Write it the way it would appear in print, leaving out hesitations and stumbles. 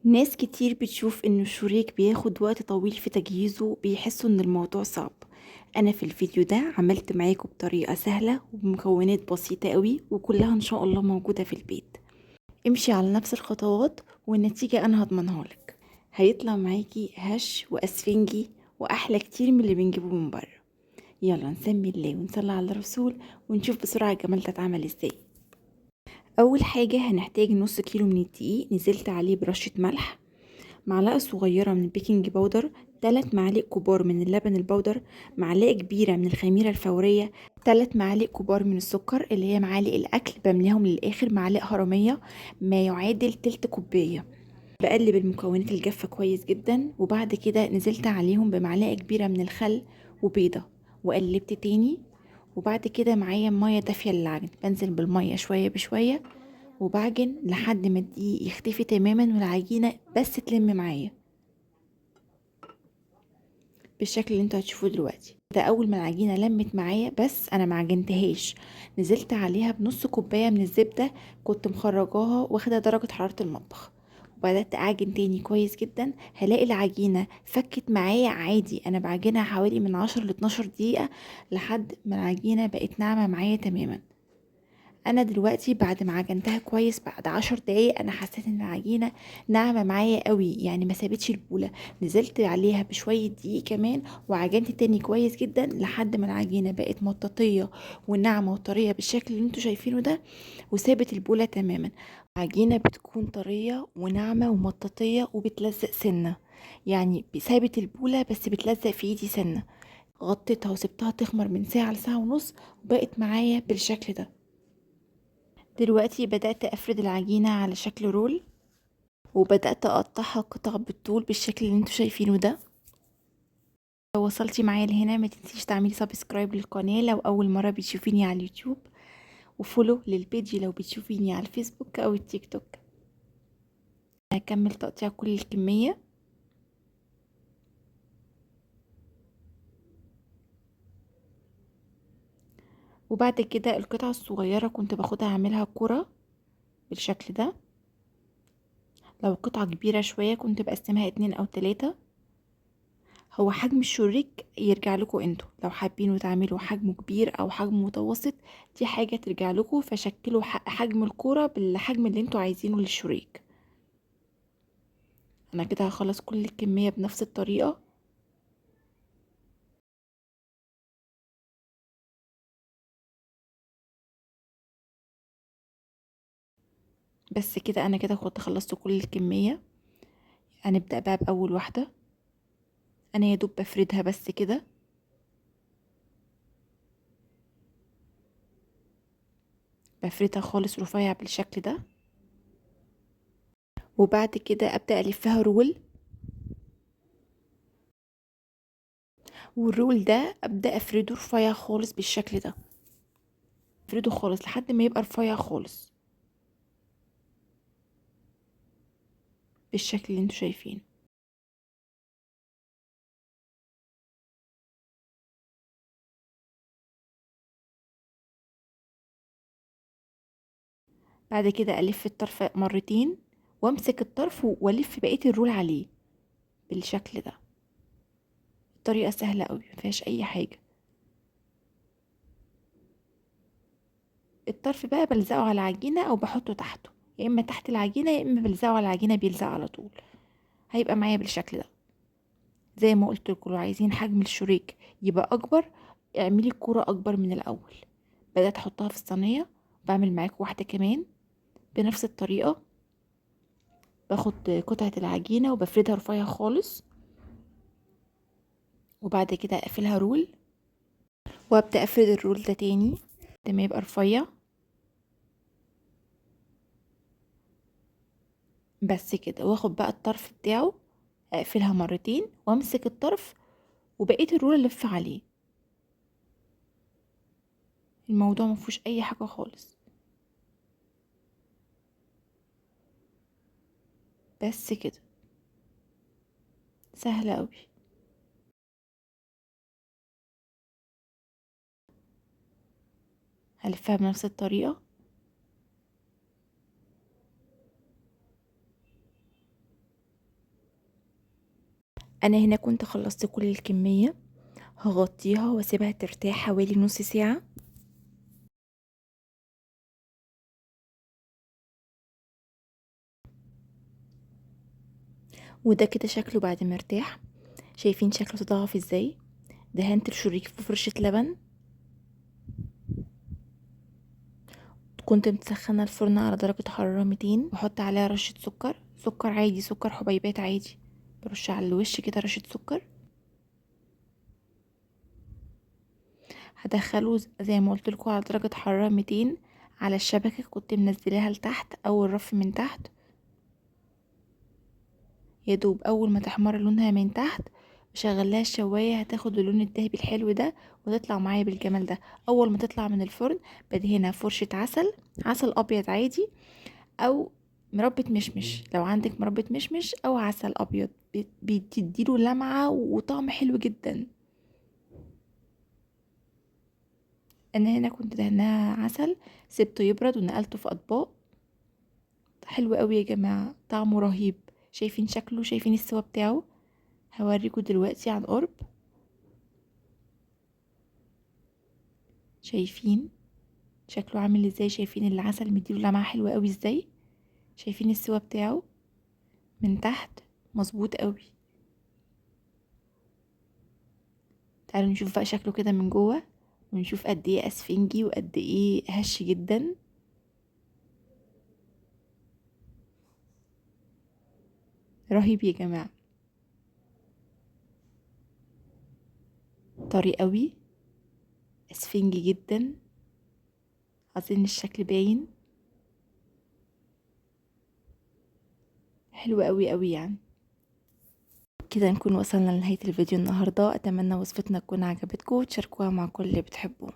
ناس كتير بتشوف ان الشريك بياخد وقت طويل في تجهيزه، بيحسوا ان الموضوع صعب. انا في الفيديو ده عملت معاكم بطريقة سهلة وبمكونات بسيطة قوي، وكلها ان شاء الله موجودة في البيت. امشي على نفس الخطوات والنتيجة انا هضمنها لك. هيطلع معاكي هش واسفنجي واحلى كتير من اللي بنجيبه من بره. يلا نسمي الله ونصلي على الرسول ونشوف بسرعة الجمال ده اتعمل ازاي. اول حاجة هنحتاج نص كيلو من الدقيق، نزلت عليه برشة ملح، معلقة صغيرة من البيكنج باودر، 3 معالق كبار من اللبن البودر، معلقة كبيرة من الخميرة الفورية، 3 معالق كبار من السكر اللي هي معالق الأكل بملاهم للآخر، معلقة هرمية ما يعادل تلت كوباية. بقلب المكونات الجافة كويس جدا، وبعد كده نزلت عليهم بمعلقة كبيرة من الخل وبيضة وقلبت تاني. وبعد كده معايا مية دافية للعجن، بنزل بالمية شوية بشوية وبعجن لحد ما الدقيق يختفي تماما والعجينة بس تلم معايا بالشكل اللي انتوا هتشوفوه دلوقتي ده. اول ما العجينة لمت معايا، بس انا ما عجنتهاش، نزلت عليها بنص كوباية من الزبدة كنت مخرجاها واخدة درجة حرارة المطبخ، وبدأت اعجن تاني كويس جدا. هلاقي العجينة فكت معايا عادي، انا بعجنها حوالي من 10 ل 12 دقيقة لحد ما العجينة بقت ناعمة معايا تماما. انا دلوقتي بعد ما عجنتها كويس بعد 10 دقايق انا حسيت ان العجينة ناعمة معايا قوي، يعني ما سابتش البوله. نزلت عليها بشوية دقيق كمان وعجنت تاني كويس جدا لحد ما العجينة بقت مطاطيه وناعمه وطريه بالشكل اللي انتوا شايفينه ده، وسابت البوله تماما. العجينة بتكون طرية وناعمه ومطاطيه وبتلزق سنة، يعني سابت البوله بس بتلزق في ايدي سنة. غطيتها وسبتها تخمر من ساعة لساعة ونص وبقت معايا بالشكل ده. دلوقتي بدأت أفرد العجينة على شكل رول، وبدأت أقطعها قطع بالطول بالشكل اللي انتوا شايفينه ده. لو وصلتي معايا لهنا ما تنسيش تعملي subscribe للقناة لو أول مرة بتشوفيني على اليوتيوب، و follow لل page لو بتشوفيني على الفيسبوك أو التيك توك. هكمل تقطيع كل الكمية. وبعد كده القطعة الصغيرة كنت باخدها اعملها كرة بالشكل ده. لو قطعة كبيرة شوية كنت بقسمها 2 او 3. هو حجم الشريك يرجع لكم انتوا، لو حابين تعملوا حجمه كبير او حجمه متوسط دي حاجة ترجع لكم، فشكلوا حجم الكرة بالحجم اللي انتوا عايزينه للشريك. انا كده هخلص كل الكمية بنفس الطريقة. بس كده انا كده كنت خلصت كل الكمية. هنبدأ بقى بأول واحدة. انا يا دوب بفردها بس كده. بفردها خالص رفيع بالشكل ده، وبعد كده ابدأ الفها roll، وال roll ده ابدأ افرده رفيع خالص بالشكل ده. افرده خالص لحد ما يبقى رفيع خالص بالشكل اللي انتوا شايفينه. بعد كده الف الطرف مرتين وامسك الطرف والف بقية ال roll عليه بالشكل ده. الطريقة سهلة قوي مفيهاش اي حاجة. الطرف بقى بلزقه على العجينة او بحطه تحته، يا اما تحت العجينة يا اما بلزقه على العجينة، بيلزق على طول. هيبقى معايا بالشكل ده. زي ما قلت لكم لو عايزين حجم الشريك يبقى اكبر اعملي الكرة اكبر من الاول. بدات احطها في الصينية. بعمل معاكم واحدة كمان بنفس الطريقة. باخد قطعه العجينة وبفردها رفيع خالص، وبعد كده اقفلها roll، وابدا افرد ال roll ده تاني لما يبقى رفيع. بس كده. واخد بقى الطرف بتاعه اقفلها مرتين وامسك الطرف وبقية ال roll الف عليه. الموضوع ما فيهوش اي حاجة خالص. بس كده سهلة قوي. هلفها بنفس الطريقة. انا هنا كنت خلصت كل الكمية، هغطيها واسيبها ترتاح حوالي نص ساعة. وده كده شكله بعد ما ارتاح. شايفين شكله تضاعف ازاي؟ دهنت الشريك في فرشة لبن. كنت مسخنة الفرن على درجة حرارة 200، بحط عليها رشة سكر، سكر عادي، سكر حبيبات عادي، برش على الوش كده رشة سكر. هدخله زي ما قلت لكم على درجة حرارة 200 على الشبكة كنت منزلاها لتحت، اول رف من تحت. يا دوب اول ما تحمر لونها من تحت بشغل لها الشواية، هتاخد اللون الذهبي الحلو ده وتطلع معايا بالجمال ده. اول ما تطلع من الفرن بدهنها فرشة عسل، عسل ابيض عادي او مربى مشمش، لو عندك مربى مشمش او عسل ابيض بتديله لمعة وطعم حلو جدا. انا هنا كنت دهناها عسل، سبته يبرد ونقلته في اطباق. حلو قوي يا جماعة، طعمه رهيب. شايفين شكله؟ شايفين السوا بتاعه؟ هوريكم دلوقتي عن قرب. شايفين شكله عامل ازاي؟ شايفين العسل مديله لمعة حلوة قوي ازاي؟ شايفين السوا بتاعه من تحت مظبوط قوي. تعالوا نشوف بقى شكله كده من جوه، ونشوف قد ايه اسفنجي وقد ايه هش جدا. رهيب يا جماعة، طري قوي، اسفنجي جدا. اظن الشكل باين حلو قوي قوي يعني. كده نكون وصلنا لنهاية الفيديو النهاردة. اتمنى وصفتنا تكون عجبتكم وتشاركوها مع كل اللي بتحبوه.